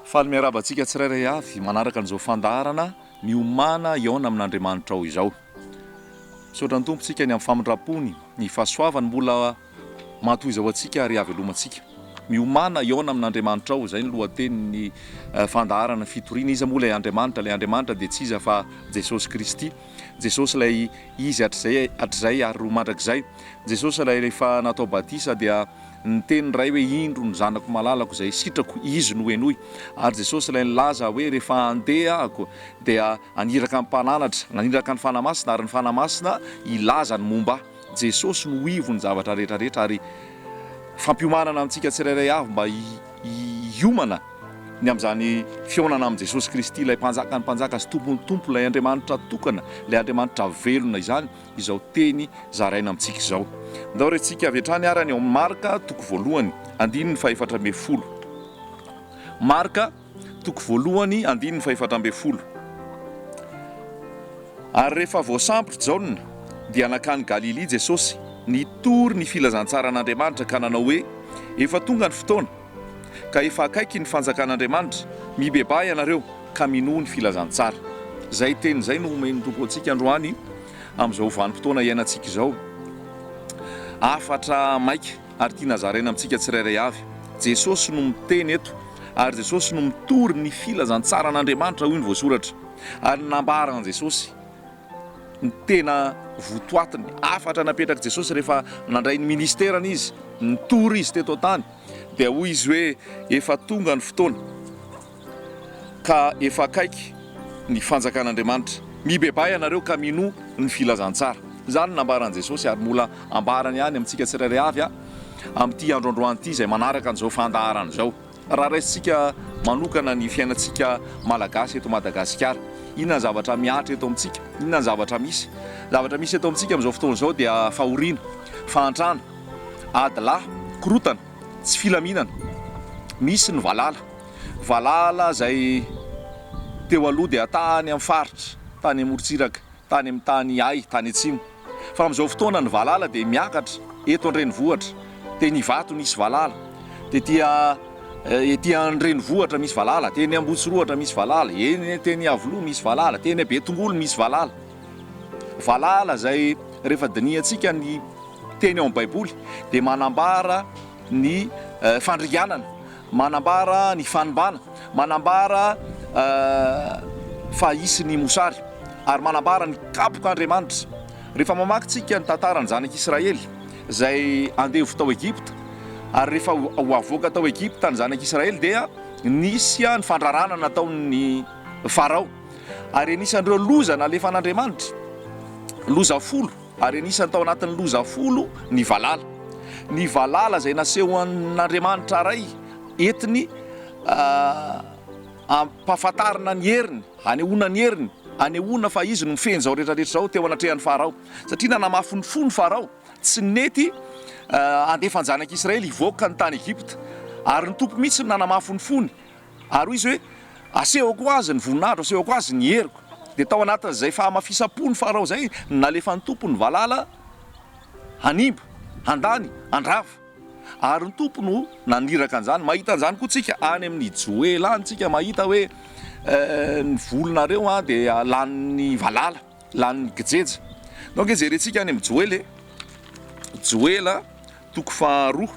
Faly miarahaba antsika tsirairay avy manaraka an'izao fandaharana Miomàna hihaona amin'Andriamanitrao izao. Misaotra ny Tompo tsika ny amin'ny famindram-pony, ny fahasoavany mbola mahatohiza ho antsika ary hahavelomantsika. Miomàna hihaona amin'Andriamanitrao, izay ny lohatenin'ny fandaharana fitoriana. Iza moa ilay Andriamanitra? Ilay Andriamanitra dia tsy iza fa Jesosy Kristy. Jesosy ilay Izy hatrizay hatrizay ary ho mandrakizay. Jesosy ilay rehefa natao batisa dia niteny ny Ray hoe indro ny zanako malalako izay sitrako, Izy no henoy. Ary Jesosy ilay nilaza hoe rehefa handeha Aho dia haniraka ny Mpananatra, naniraka ny Fanahy Masina ary ny Fanahy Masina hilaza ny momba Ahy. Jesosy no ivon'ny zavatra rehetra rehetra ary fampiomanana antsika tsirairay avy mba hiomana ny amin'izany fihaonana amin'i Jesosy Kristy ilay Mpanjakan'ny mpanjaka sy Tompon'ny tompo, ilay Andriamanitra tokana, ilay Andriamanitra velona izany izao teny zaraina amintsika izao. Ndao rentsika avy hatrany ary any ao amin'ny Marka toko voalohany andininy fahefatra ambin'ny folo. Marka toko voalohany andininy fahefatra ambin'ny folo. Ary rehefa voasambotra Jaona, dia nankany Galilia Jesosy, nitory ny filazantsaran'Andriamanitra ka nanao hoe, Efa tonga ny fotoana, ka efa akaiky ny fanjakan'Andriamanitra, mibebaha ianareo, ka minoa ny filazantsara. Izay teny izay no omen'ny Tompo antsika androany amin'izao vanim-potoana iainantsika izao. Hafatra maika ary tiana zaraina amintsika tsirairay avy. Jesosy no miteny eto, ary Jesosy no mitory ny filazantsaran'Andriamanitra hoy ny voasoratra. Ary ny nambaran'i Jesosy ny tena votoatiny, hafatra napetrak'i Jesosy rehefa nandray ny ministerany Izy, nitory Izy teto an-tany, dia hoy Izy hoe, efa tonga ny fotoana, ka efa akaiky ny fanjakan'Andriamanitra. Mibebaha ianareo ka minoa ny filazantsara. Izany no nambaran'i Jesosy ary mbola ambarany ihany amintsika tsirairay avy amin'ity andro androany ity izay manaraka an'izao fandaharana izao. Raha raisintsika manokana ny fiainantsika Malagasy eto Madagasikara, inona ny zavatra mihatra eto amintsika? Inona ny zavatra misy? Ny zavatra misy eto amintsika amin'izao fotoana izao dia fahoriana, fahantrana, ady lahy, korotana, tsy filaminana. Misy ny valala. Valala izay teo aloha dia tany amin'ny faritra, tany amorontsiraka, tany amin'ny tany hay, tany atsimo. Fa amin'izao fotoana ny valala dia miakatra eto an-drenivohitra. Teny Ivato nisy valala, tety ety an-drenivohitra misy valala, teny Ambohitsorohitra misy valala, eny teny Iavoloha misy valala, teny Betongolo misy valala. Valala izay rehefa dinihantsika ny teny ao amin'ny Baiboly dia manambara ny fandringanana, manambara ny fanimbana, manambara fa hisy ny mosary, ary manambara ny kapok'Andriamanitra. Rehefa mamaky tsika ny tantaran'ny zanak'Israely izay andevo tao Egypta, ary rehefa ho avoaka tao Egypta ny zanak'Israely dia nisy ny fandrarana nataon'ny Farao, ary anisan'ireo loza nalefan'Andriamanitra, loza folo, Ary anisan'ny tao anatin'ny loza folo ny valala. Ny valala izay nasehon'Andriamanitra Ray entiny ampahafantarina ny heriny, anehoana ny heriny, anehoana fa Izy no mifehy an'izao rehetra rehetra izao teo anatrehan'i Farao. Satria nanamafy ny fony Farao, tsy nety handefa ny zanak'Israely hivoaka ny tany Egypta. Ary ny Tompo mihitsy no nanamafy ny fony. Ary hoy izy hoe, Asehoko azy ny voninahitro, asehoko azy ny heriko. Dia tao anatin'izay fahamafisam-pon'i Farao izay no nalefan'ny Tompo ny valala hanimba, handany, handrava. Ary ny Tompo no naniraka an'izany. Mahita an'izany koa tsika any amin'ny Joela any tsika mahita hoe ny volonareo dia lanin'ny valala, lanin'ny kijeja. Donc jerentsika any amin'ny Joela e. Joela toko faharoa.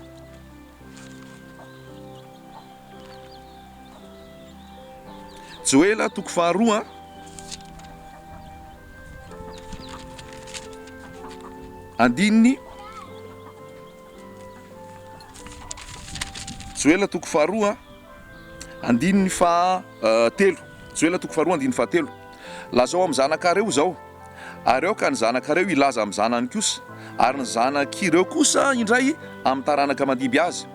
Joela toko faharoa andininy Joela toko faharoa andininy faha telo Joela toko faharoa andininy fahatelo Lazao amin'ny zanakareo izao Ary aoka ny zanakareo hilaza amin'ny zanany kosa, ary ny zanak'ireo kosa indray amin'ny taranaka mandimby azy.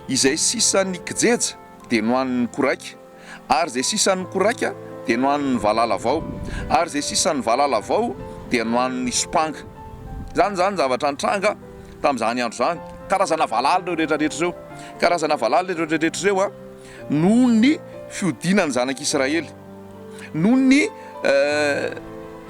Izay sisan'ny kijeja dia nohanin'ny koraika, ary izay sisan'ny koraika dia nohanin'ny valala vao, ary izay sisan'ny valala vao dia nohanin'ny sompanga. Izany izany zavatra nitranga tamin'izany andro izany. Karazana valala ireo rehetra rehetra ireo. Karazana valala ireo rehetra rehetra ireo noho ny fihodinan'ny zanak'Israely. Noho ny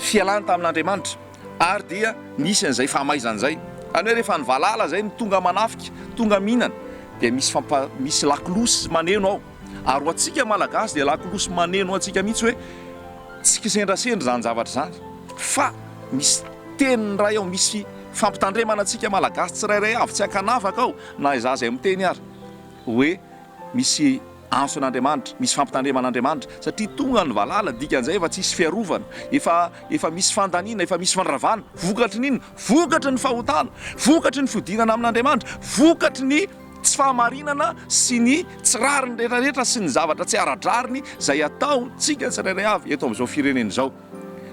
fialany tamin'Andriamanitra ary dia nisy an'izay fahamaizana izay. Izany hoe rehefa ny valala izay no tonga manafika, tonga mihinana dia misy fampa, misy lakolosy maneno ao. Ary ho antsika Malagasy dia lakolosy maneno antsika mihitsy hoe tsy kisendrasendra izany zavatra izany fa misy teny iray ao, misy fampitandremana antsika Malagasy tsirairay avy tsy ankanavaka ao na izaho izay miteny ary hoe misy antson'Andriamanitra, misy fampitandreman'Andriamanitra satria tonga ny valala, dikan'izay efa tsisy fiarovana, efa efa misy fandaniana, efa misy fandravana, vokatry ny inona? Vokatry ny fahotana, vokatry ny fiodinana amin'Andriamanitra, vokatry ny tsy fahamarinana sy ny tsy rariny rehetra rehetra sy ny zavatra tsy ara-drariny izay ataontsika tsirairay avy eto amin'izao firenena izao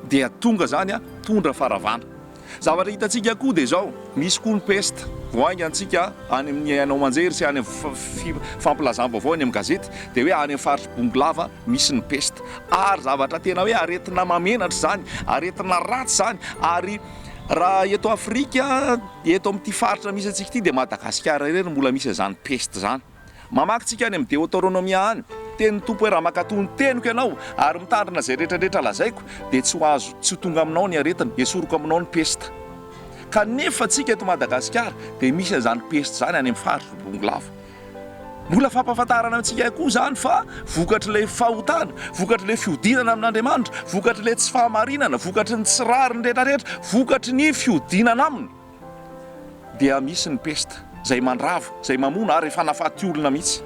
dia tonga izany tondra faharavana. Zavatra hitantsika koa dia izao, misy koa ny peste, vao haingana antsika any amin'ny haino aman-jery sy any amin'ny fampilazam-baovao any amin'ny gazety dia hoe any amin'ny faritr'i Bongolava misy ny peste. Ary zavatra tena hoe aretina mahamenatra izany, aretina ratsy izany ary Raha eto Afrika, eto amin'ity faritra misy antsika ity dia Madagasikara irery no mbola misy an'izany peste izany. Mamaky tsika any amin'ny Deoteronomia any, tenin'ny Tompo hoe raha mankatò ny teniko ianao ary mitandrina izay rehetra rehetra lazaiko dia tsy ho azo, tsy ho tonga aminao ny aretina, esoriko aminao ny peste. Kanefa tsika eto Madagasikara dia misy an'izany peste izany any amin'ny faritr'i Bongolava. Mbola fampahafantarana antsika koa izany fa vokatr'ilay fahotana, vokatr'ilay fihodinana amin'Andriamanitra, vokatr'ilay tsy fahamarinana, vokatry ny tsy rariny rehetrarehetra, vokatry ny fihodinana aminy, dia misy ny pesta izay mandrava, izay mamono ary efa nahafaty olona mihitsy.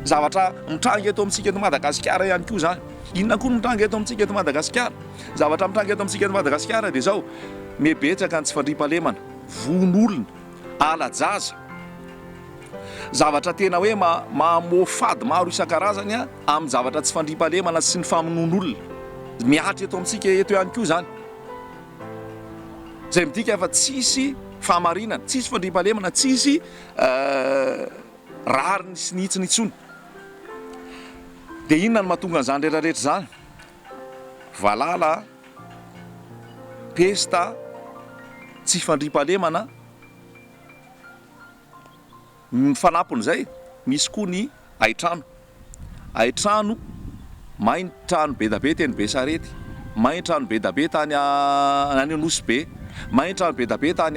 Zavatra mitranga eto amintsika eto Madagasikara ihany koa izany. Inona koa no mitranga eto amintsika eto Madagasikara? Zavatra mitranga eto amintsika eto Madagasikara dia izao, mihebetsaka ny tsy fandriampahalemana, vono olona, ala-jaza, Zavatra tena hoe mamoafady maro isan-karazany amin'ny zavatra tsy fandriampahalemana sy ny famonoan'olona. Mihatra eto amintsika eto ihany koa izany. Izay midika fa tsisy fahamarinana, tsisy fandriampahalemana, tsisy rariny sy ny hitsiny intsony. Dia inona no mahatonga an'izany rehetra rehetra izany? Valala, pesta, tsy fandriampahalemana. Ny fanampin'izay, misy koa ny haitrano. Haitrano, may ny trano be da be teny Besarety, may ny trano be da be tany any Nosy Be, may ny trano be da be tany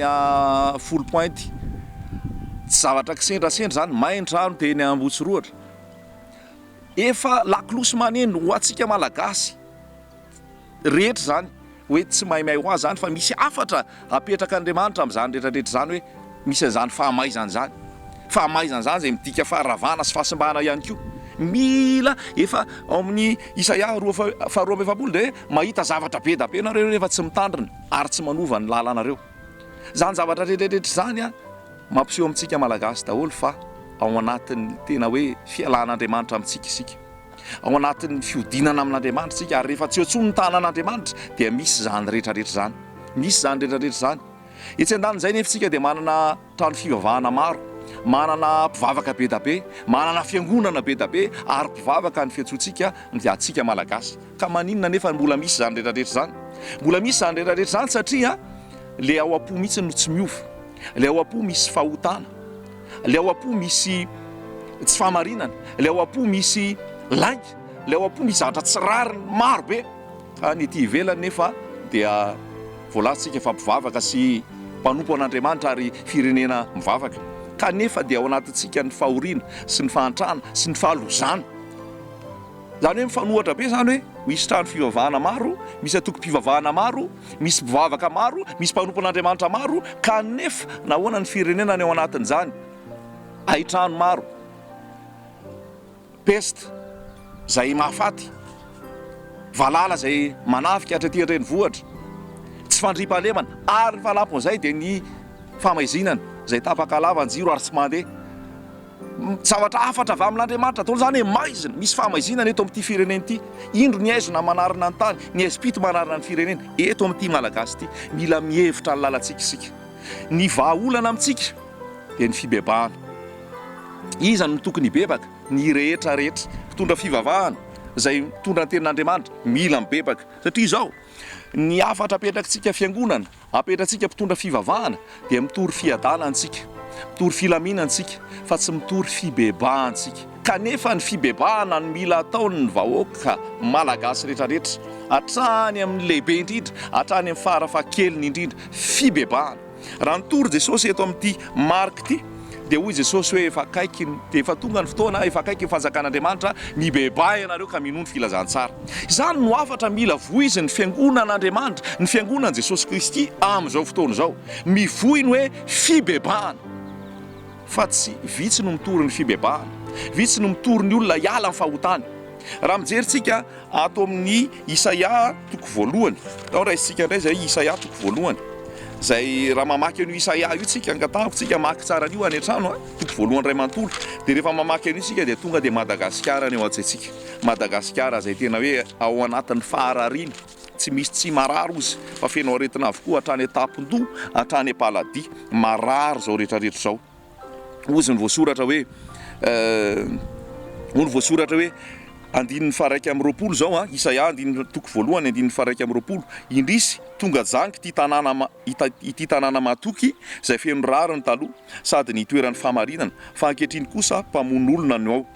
Foulpointe. Tsy zavatra kisendrasendra izany, may ny trano teny Ambohitsorohitra. Efa lakolosy maneno ho antsika Malagasy. rehetra izany hoe tsy maimay ho azy izany fa misy hafatra apetrak'Andriamanitra amin'izany rehetra rehetra izany hoe misy an'izany fahamaizana izany. Fahamaizana izany izay midika faharavana sy fahasimbana ihany koa. Mila efa ao amin'ny Isaia roa faharoa 42 dia hoe mahita zavatra be da be nareo rehefa tsy mitandrina ary tsy manova ny lalanareo. Izany zavatra rehetra rehetra izany mampiseho amintsika Malagasy daholo fa ao anatin'ny tena hoe fialan'Andriamanitra amintsika isika. Ao anatin'ny fihodinana amin'Andriamanitra isika, ary rehefa tsy eo intsony ny tanan'Andriamanitra dia misy izany rehetra rehetra izany. Misy izany rehetra rehetra izany. Etsy andanin'izay nefa isika dia manana trano fivavahana maro, manana mpivavaka be da be, manana fiangonana be da be ary mpivavaka ny fiantsoantsika ny antsika Malagasy. Ka maninona nefa mbola misy izany rehetra rehetra izany? Mbola misy izany rehetra rehetra izany satria le ao am-po mihitsy no tsy miova. Le ao am-po misy fahotana. Ilay ao am-po misy tsy fahamarinana, ilay ao am-po misy lainga, ilay ao am-po misy zavatra tsy rariny maro be. Ka ny ety ivelany nefa dia voalazantsika fa mpivavaka sy mpanompo an'Andriamanitra ary firenena mivavaka. Kanefa dia ao anatintsika ny fahoriana sy ny fahantrana sy ny fahalozana. Izany hoe mifanohatra be izany hoe misy trano fivavahana maro, misy antokom-pivavahana maro, misy mpivavaka maro, misy mpanompon'Andriamanitra maro, kanefa nahoana ny firenena ny ao anatin'izany? Haitrano maro, peste izay mahafaty, valala izay manafika hatraty an-drenivohitra, tsy fandriampahalemana, ary ny fanampin'izay dia ny famaizinana izay tapaka lava ny jiro ary tsy mandeha. Zavatra hafatra avy amin'Andriamanitra daholo izany hoe maizina, misy fahamaizinana eto amin'ity firenena ity. Indro ny haizina manarona ny tany, ny haizim-pito manarona ny firenena. Eto amin'ity Malagasy ity, mila mihevitra ny lalantsika isika. Ny vahaolana amintsika dia ny fibebahana. Iza no tokony hibebaka? Ny rehetra rehetra. Mpitondra fivavahana izay mitondra ny tenin'Andriamanitra, mila mibebaka. Satria izao, ny hafatra apetrakitsika fiangonana, Apetratsika mpitondra fivavahana dia mitory fiadana antsika, mitory filamina antsika fa tsy mitory fibebaha antsika. Kanefa ny fibebahana no mila ataon'ny vahoaka malagasy retraretra, hatrany amin'ny lehibe indrindra, hatrany amin'ny fara fahakeliny indrindra, fibebahana. Raha nitory Jesosy eto amin'ity marika ity. Dia hoy Jesosy hoe efa akaiky ny, efa tonga ny fotoana, efa akaiky ny fanjakan'Andriamanitra, mibebaha ianareo ka minoa ny filazantsara. Izany no hafatra mila voizin'ny fiangonan'Andriamanitra, ny fiangonan'i Jesosy Kristy amin'izao fotoana izao. Mivoy ny hoe fibebahana. Fa tsy vitsy no mitory ny fibebahana. Vitsy no mitory ny olona hiala amin'ny fahotany. Raha mijery tsika ato amin'ny Isaia toko voalohany, tao raisintsika indray izay Isaia toko voalohany. Izay raha mamaky an'io Isaia io tsika, angatahako tsika hamaky tsara an'io any an-trano, toko voalohany iray manontolo. Dia rehefa mamaky an'io tsika dia tonga dia Madagasikara ny ao an-tsaintsika. Madagasikara izay tena hoe ao anatin'ny faharariana. Tsy misy tsy marary ozy fa feno aretina avokoa hatrany an-tampon-doha hatrany am-paladia. Marary izao rehetra rehetra izao. Hozy ny voasoratra hoe hoy ny voasoratra hoe andininy faha-21 izao an, Isaia andininy toko voalohany andininy faha-21, Indrisy, tonga jangy ity tanàna ity tanàna matoky izay feno rariny taloha sady nitoeran'ny fahamarinana, fa ankehitriny kosa mpamono olona no ao.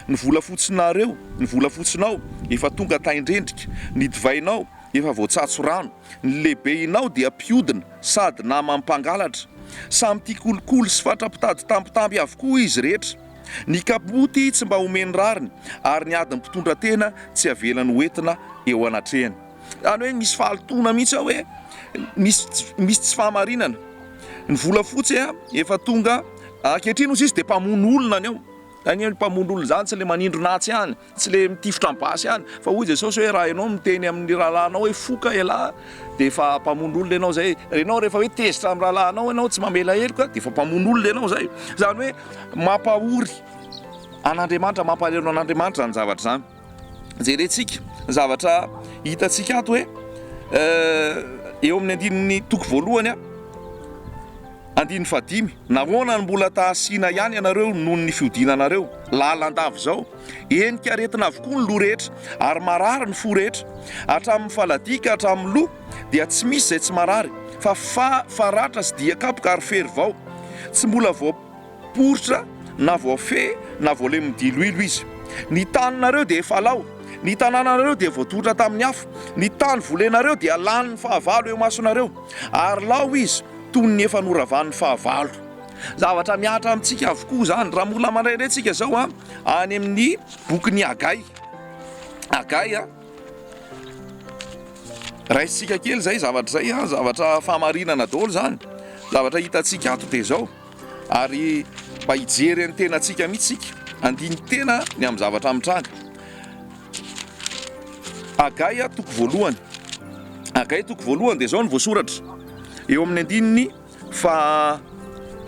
Ny volafotsinareo, ny volafotsinao efa tonga tain-drendrika, ny divainao efa voatsatso rano, ny lehibehinao dia mpiodina sady naman'ny mpangalatra. Samy tia kolikoly sy fatra-pitady tambitamby avokoa izy rehetra. Ny kapoty tsy mba omeny rariny, ary ny adin'ny mpitondra tena tsy avelany hoentina eo anatrehany. Izany hoe misy fahalotoana mihitsy ao hoe misy misy tsy fahamarinana. Ny volafotsy efa tonga ankehitriny hozy izy dia mpamono olona ny ao. Zany hoe ny mpamono olona zany tsy le manindrona atsy ihany, tsy le mitifitra ny basy ihany, fa hoy Jesosy hoe raha ianao miteny amin'ny rahalahinao hoe foka ialahy dia efa mpamono olona ianao zay, ianao rehefa hoe tezitra amin'ny rahalahinao ianao tsy mamela heloka dia efa mpamono olona ianao zay, zany hoe mampahory an'Andriamanitra, mampalahelo an'Andriamanitra zany zavatra zany. Jerentsika ny zavatra hitantsika ato hoe eo amin'ny andininy toko voalohany andininy fahadimy, Nahoana no mbola tahasina ihany ianareo noho ny fihodinanareo lalandava izao? Henika aretina avokoa ny loha rehetra, ary marary ny fo rehetra. Hatramin'ny faladia ka hatramin'ny loha dia tsy misy izay tsy marary, fa faratra sy dian-kapoka ary fery vao. Tsy mbola voaporitra na voafehy na voalemin'ny diloilo izy. Ny taninareo dia efa lao, ny tanànanareo dia voadotra tamin'ny afo, ny tany volenareo dia lanin'ny fahavalo eo imasonareo, ary lao izy toy ny efa noravan'ny fahavalo. Zavatra mihatra amintsika avokoa izany. Raha mbola mandray indray tsika izao a, any amin'ny bokin'i Hagay. Hagay a, raisintsika kely izay zavatra izay a, zavatra fahamarinana daholo izany. Zavatra hitantsika ato dia izao. Ary mba hijery ny tenantsika mihitsy isika, handini-tena ny amin'ny zavatra mitranga. Hagay toko voalohany. Hagay toko voalohany dia izao no voasoratra eo amin'ny andininy faha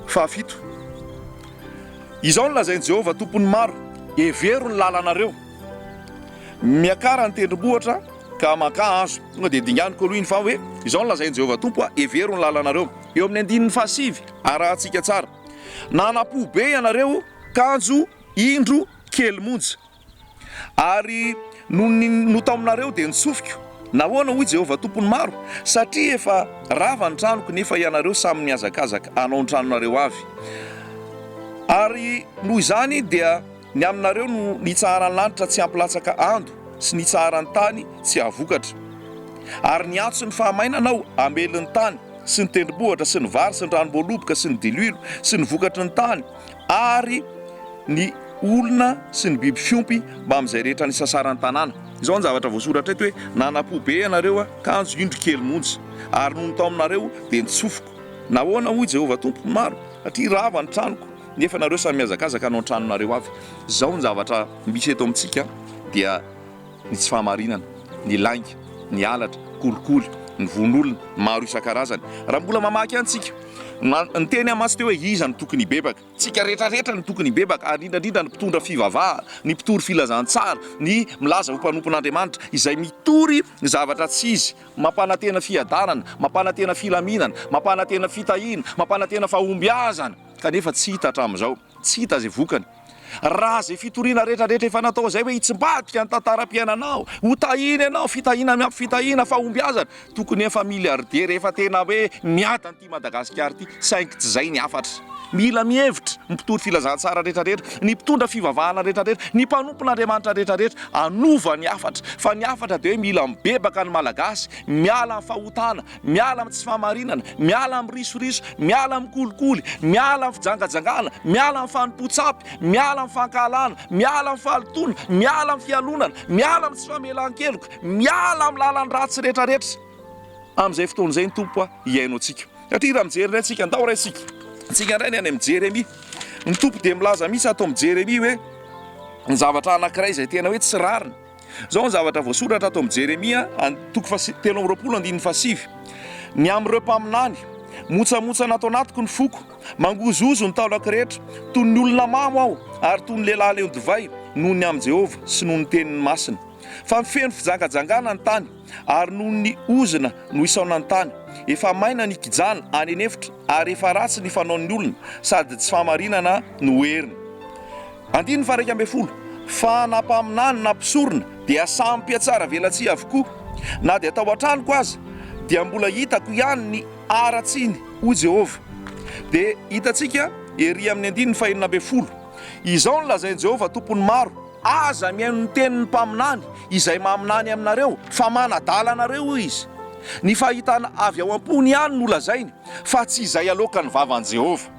fahafito. Izao no lazain'i Jehovah Tompon'ny maro, Hevero ny lalanareo. Miakara ny tendrombohitra ka makà hazo. Tonga dia dinganiko aloha iny fa hoe izao no lazain'i Jehovah Tompo, Hevero ny lalanareo. Eo amin'ny andininy fahasivy, arahantsika tsara. Nanam-po be ianareo, kanjo indro kely monja. Ary nony notaominareo dia nitsofiko. Nahoana, hoy Jehovah Tompon'ny maro? Satria efa rava ny tranoko, nefa ianareo samy mihazakazaka hanao ny tranonareo avy. Ary noho izany dia ny aminareo no nitsaharan'ny lanitra tsy hampilatsaka ando, sy nitsaharan'ny tany tsy hahavokatra. Ary niantso ny fahamainana Aho hamely ny tany, sy ny tendrombohitra, sy ny vary, sy ny ranom-boaloboka, sy ny diloilo, sy ny vokatry ny tany, ary ny olona sy ny biby fiompy mbamin'izay rehetra nisasaran'ny tanàna. Izao ny zavatra voasoratra eto hoe, Nanam-po be ianareo, kanjo indro kely monja, ary nony tao aminareo dia nitsofiko. Nahoana, hoy Jehovah Tompo maro, satria rava ny tranoko, nefa ianareo samy mihazakazaka hanao ny tranonareo avy. Izao ny zavatra misy eto amintsika dia ny tsy fahamarinana, ny lainga, ny halatra, kolikoly, ny vono olona, maro isan-karazany. Raha mbola mamaky ihany tsika, niteny aho mantsy teo hoe iza no tokony hibebaka? Tsika rehetra rehetra no tokony hibebaka, ary indrindra indrindra ny mpitondra fivavahana, ny mpitory filazantsara, ny milaza ho mpanompon'Andriamanitra, izay mitory ny zavatra tsy izy, mampanantena fiadanana, mampanantena filaminana, mampanantena fitahiana, mampanantena fahombiazana, kanefa tsy hita hatramin'izao, tsy hita izay vokany. Raha izay fitoriana rehetra rehetra efa natao izay hoe hitsimbadika ny tantaram-piainanao, ho tahiana ianao, fitahiana miampy fitahiana, fahombiazana, tokony efa milliardaire efa tena hoe miadana ity Madagasikara ity, saingy tsy izay ny hafatra. Mila mihevitra ny mpitory filazantsara rehetra rehetra, ny mpitondra fivavahana rehetra rehetra, ny mpanompon'Andriamanitra rehetra rehetra hanova ny hafatra. Fa ny hafatra dia hoe mila mibebaka ny Malagasy, miala amin'ny fahotana, miala amin'ny tsy fahamarinana, miala amin'ny risoriso, miala amin'ny kolikoly, miala amin'ny fijangajangana, miala amin'ny fanompoan-tsampy, miala amin'ny fankahalana, miala amin'ny fahalotoana, miala amin'ny fialonana, miala amin'ny tsy famelan-keloka, miala amin'ny lalan-dratsy rehetra rehetra. Amin'izay fotoana izay ny Tompo hihaino antsika. Satria raha mijery indray isika, andao raisika antsika indray ny any amin'i Jeremia. Ny Tompo dia milaza mihitsy ato amin'i Jeremia hoe ny zavatra anankiray izay tena hoe tsy rariny. Izao ny zavatra voasoratra ato amin'i Jeremia, toko faha 23 andininy fahasivy. Ny amin'ireo mpaminany, montsamontsana ato anatiko ny foko, mangozohozo ny taolako rehetra, toy ny olona mamo aho, ary toy ny lehilahy leon-divay, noho ny amin'i Jehovah sy noho ny teniny masina. Fa feno fijangajangana ny tany, ary noho ny ozona no isaonan'ny tany. Efa maina ny kijana any an'efitra, ary efa ratsy ny fanaon'ny olona, sady tsy fahamarinana no heriny. Andininy faha 11, Fa na mpaminany na mpisorona dia samy mpihatsara velatsihy avokoa. Na dia tao an-tranoko aza, dia mbola hitako ihany ny haratsiany, hoy Jehovah. Dia hitantsika ery amin'ny andininy faha 16, Izao no lazain'i Jehovah Tompon'ny maro, Aza mihaino ny tenin'ny mpaminany izay maminany aminareo, fa manadala anareo, hoy izy. Ny fahitana avy ao am-pony ihany no lazainy, fa tsy izay aloakan'ny vavan'i Jehovah.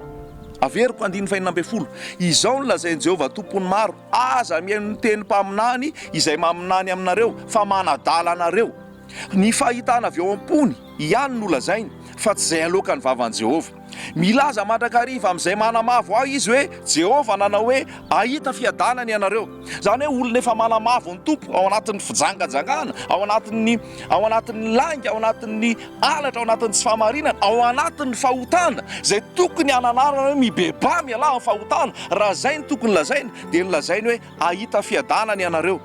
Averiko andininy fahenina ambin'ny folo. Izao no lazain'i Jehovah Tompon'ny maro, Aza mihaino ny tenin'ny mpaminany izay maminany aminareo, fa manadala anareo. Ny fahitana avy ao am-pony ihany no lazainy, fa tsy izay aloakan'ny vavan'i Jehovah. Milaza mandrakariva amin'izay manamavo ahy izy hoe, Jehovah nanao hoe, 'Hahita fiadanana ianareo. Izany hoe olona efa manamavo ny Tompo ao anatin'ny fijangajangana, ao anatin'ny ao anatin'ny lainga, ao anatin'ny halatra, ao anatin'ny tsy fahamarinana, ao anatin'ny fahotana, izay tokony hananarana hoe mibebaha mialà amin'ny fahotana. Raha izay no tokony lazaina, dia nolazainy hoe, 'Hahita fiadanana ianareo.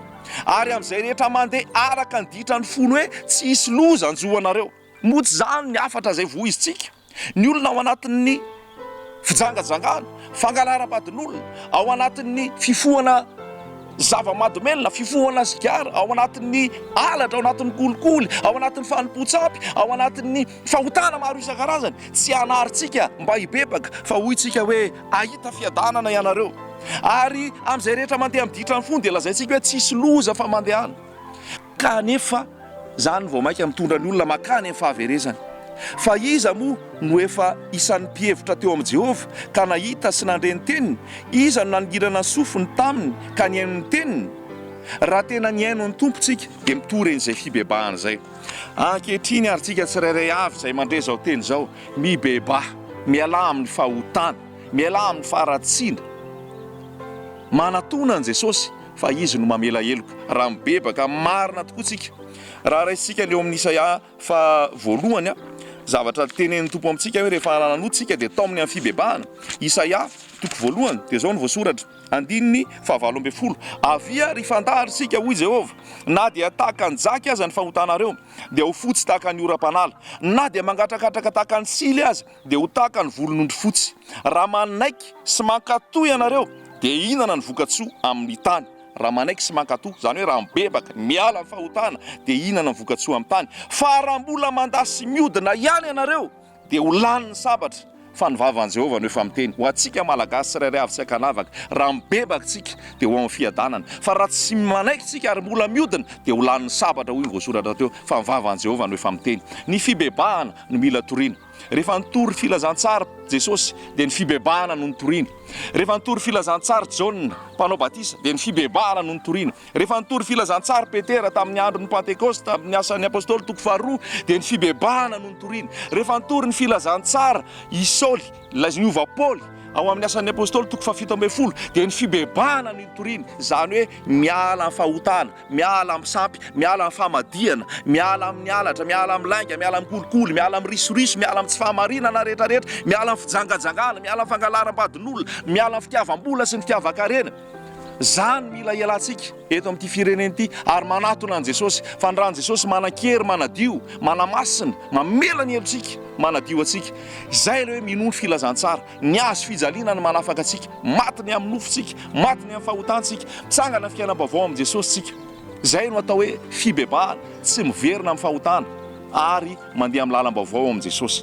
Ary amin'izay rehetra mandeha araka ny ditran'ny fony hoe, 'Tsy hisy loza hanjo anareo. Moa tsy izany ny hafatra izay voizintsika? Ny olona ao anatin'ny fijangajangana, fangalaram-badin'olona, ao anatin'ny fifohana zava-mahadomelina, fifohana sigara, ao anatin'ny halatra, ao anatin'ny kolikoly, ao anatin'ny fanompoan-tsampy, ao anatin'ny fahotana maro isan-karazany. Tsy hanarintsika mba hibebaka fa hoy tsika hoe hahita fiadanana ianareo. Ary amin'izay rehetra mandeha amin'ny ditran'ny fony dia lazaintsika hoe tsisy loza fa mandehana. Kanefa izany vao mainka mitondra ny olona mankany amin'ny fahaverezana. Fa iza moa no efa isan'ny mpihevitra teo amin'i Jehovah, ka nahita sy nandre ny teniny? Iza no naningirana ny sofiny taminy ka nihaino ny teniny? Raha tena nihaino ny Tompo isika, dia mitory an'izay fibebahana izay. Ankehitriny àry isika tsirairay avy izay mandre izao teny izao, mibebaha, mialà amin'ny fahotana, mialà amin'ny faharatsiana, manatòna an'i Jesosy, fa Izy no mamela heloka raha mibebaka marina tokoa tsika. Raha raisintsika ny eo amin'ny Isaia faha voalohany, zavatra tenenin'ny Tompo amintsika hoe rehefa nanota tsika dia taominy amin'ny fibebahana. Isaia toko voalohany dia izao no voasoratra, andininy faha 18, Avia ry fandahary isika, hoy Jehovah, na dia tahaka ny jaky aza ny fahotanareo, dia ho fotsy tahaka ny oram-panala, na dia mangatrakatraka tahaka ny sily aza, dia ho tahaka ny volon'ondry fotsy. Raha manaiky sy mankatò ianareo, dia hihinana ny voka-tsoa amin'ny tany. Raha manaiky sy mankatò, izany hoe raha mibebaka, miala amin'ny fahotana, dia hihinana ny voka-tsoa amin'ny tany. Fa raha mbola mandà sy miodina ihany ianareo, dia ho lanin'ny sabatra. Fa ny vavan'i Jehovah no efa miteny. Ho antsika Malagasy tsirairay avy tsy ankanavaka, raha mibebaka isika, dia ho ao amin'ny fiadanana. Fa raha tsy manaiky isika ary mbola miodina, dia ho lanin'ny sabatra, hoy ny voasoratra teo. Fa ny vavan'i Jehovah no efa miteny. Ny fibebahana no mila torina. Rehefa nitory filazantsara Jesosy dia ny fibebahana no nitoriany. Rehefa nitory filazantsara Jaona mpanao batisa dia ny fibebahana no nitoriany. Rehefa nitory filazantsara Petera tamin'ny andron'ny Pantekosta amin'ny Asan'ny Apostoly toko faharoa dia ny fibebahana no nitoriany. Rehefa nitory ny filazantsara i Saoly, ilay niova Paoly, ao amin'ny Asan'ny Apostoly toko faha-17 dia ny fibebahana no nitoriany. Izany hoe miala amin'ny fahotana. Miala amin'ny sampy, miala amin'ny famadihana, miala amin'ny halatra, miala amin'ny lainga, miala amin'ny kolikoly, miala amin'ny risoriso, miala amin'ny tsy fahamarinana rehetra rehetra, miala amin'ny fijangajangana, miala amin'ny fangalaram-badin'olona, miala amin'ny fitiavam-bola sy ny fitiavan-karena. Izany mila ialantsika eto amin'ity firenena ity ary manatona an'i Jesosy. Fa ny ran'i Jesosy manan-kery manadio, manamasina, mamela ny helotsika, manadio antsika. Izay ilay hoe minoa ny filazantsara. Ny hazo fijaliana no manafaka antsika. Maty ny amin'ny nofontsika, maty ny amin'ny fahotantsika. Mitsangana ny fiainam-baovao amin'i Jesosy isika. Izay no atao hoe fibebahana, tsy miverina amin'ny fahotana ary mandeha amin'ny lalam-baovao amin'i Jesosy.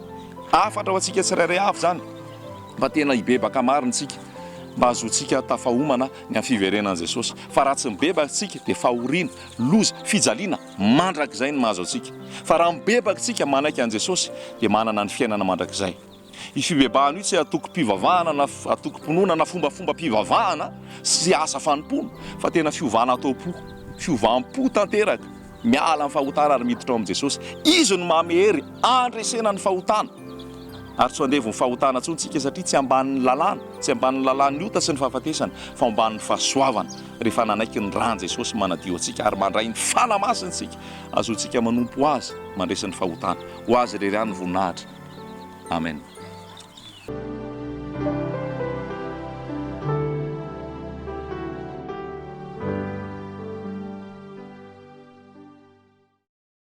Hafatra ho antsika tsirairay avy izany. Mba tena hibebaka marina isika mba hahazoantsika tafahomana ny amin'ny fiverenan'i Jesosy. Fa raha tsy mibebaka isika dia fahoriana, loza, fijaliana mandrakizay no mahazo antsika. Fa raha mibebaka isika manaiky an'i Jesosy dia manana ny fiainana mandrakizay. Io fibebahana io tsy antokom-pivavahana na antokom-pinoana na fombafombam-pivavahana sy asa fanompoana fa tena fiovana atao-po, fiovam-po tanteraka, miala amin'ny fahotana ary miditra ao amin'i Jesosy. Izy no manome hery handresena ny fahotana. Ary tsy ho andevon'ny fahotana intsony isika satria tsy ambanin'ny lalàna, tsy ambanin'ny lalàn'ny ota sy ny fahafatesana fa ambanin'ny fahasoavana rehefa nanaiky ny ràn'i Jesosy manadio antsika ary mandray ny Fanahy Masina isika ahazoantsika manompo Azy mandresy ny fahotana. Ho Azy irery ihany ny voninahitra. Amen.